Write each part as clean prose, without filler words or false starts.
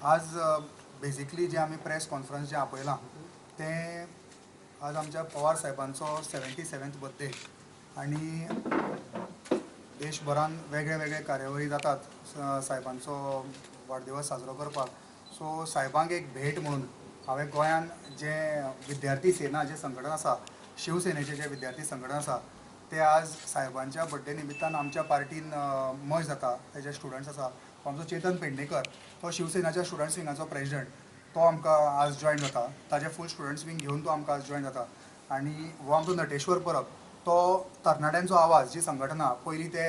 आज बेसिकली जे आमी press conference जे आपयलां तें आज आमच्या पवार साहेबांचो 77th birthday आनी देशभरान वेगळे वेगळे कार्यावळी जातात साहेबांचो वाडदिवस साजरो करपाक. सो साहेबांक एक भेट म्हणून हांवें गोंयान जे विद्यार्थी सेना जे संघटन आसा, शिवसेनेचे जे विद्यार्थी संघटन आसा, ते आज साहेबांच्या बड्डे निमित्तान आमच्या पार्टीन मर्ज जाता. तेजे स्टुडंट्स आसा, आमचो चेतन पेडणेकर तो शिवसेनाच्या स्टुडंट्स विंगाचो प्रेजिडंट, तो आमकां आज जॉयन जाता. ताजे फूल स्टुडंट्स विंग घेवन तो आमकां आज जॉयन जाता. आनी हो आमचो नटेश्वर परब, तो तरणाट्यांचो आवाज जी संघटना पयलीं ते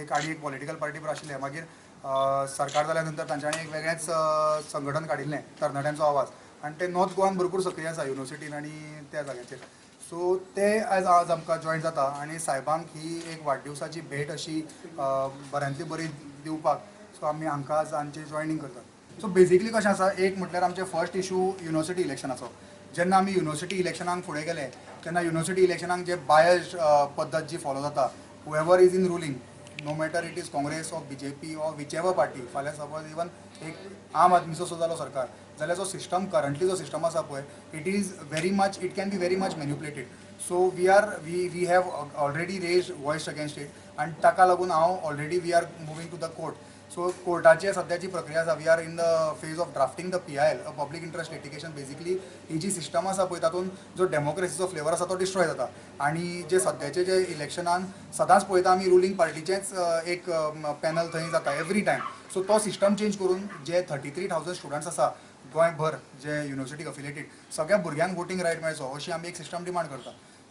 एक आडी एक पॉलिटिकल पार्टी बरोबर आशिल्ले, मागीर सरकार जाल्या नंतर तांच्यांनी एक वेगळेंच संघटन काडिल्लें तरणाट्यांचो आवाज, आनी ते नॉर्थ गोवान भरपूर सक्रीय आसा युनिवर्सिटीन आनी त्या जाग्याचेर. सो ते आज आज आमकां जॉयन जाता आनी साहेबांक ही एक वाडदिवसाची भेट अशी बऱ्यांतली बरी दिवपाक सो आमी हांकां आज आमचें जॉयनींग करतात. सो बेजिकली कशें आसा, एक म्हटल्यार आमचें फर्स्ट इशू युनिवर्सिटी इलेक्शनाचो. जेन्ना आमी युनिवर्सिटी इलेक्शनाक फुडें गेले तेन्ना युनिवर्सिटी इलेक्शनाक जे बायज पद्दत जी फॉलो जाता, whoever is in ruling, no matter it is Congress or BJP or whichever party, फाल्यां सपोज इवन एक आम आदमीचो सुद्दां जालो सरकार जाल्यार जो सिस्टम करंटली जो सिस्टम आसा पळय, it is very much, it can be very much manipulated. So we are we have already raise voice against it आनी ताका लागून हांव already we are moving to the court. So कोर्टाची सद्याची प्रक्रिया आसा, we are in the phase of drafting the PIL, a public interest litigation. Basically he G system आसा पळय तातूंत जो डेमोक्रेसीचो फ्लेवर आसा तो डिस्ट्रॉय जाता आनी जे सद्याचे जे इलेक्शनान सदांच पळयता आमी रुलींग पार्टीचेंच एक पॅनल थंय जाता एवरी टायम. सो तो सिस्टम चेंज करून जे 33,000 स्टुडंट्स आसा गोंयभर जे युनिवर्सिटीक अफिलिएटेड सगळ्या भुरग्यांक वोटींग रायट मेळचो अशी आमी एक सिस्टम डिमांड करता.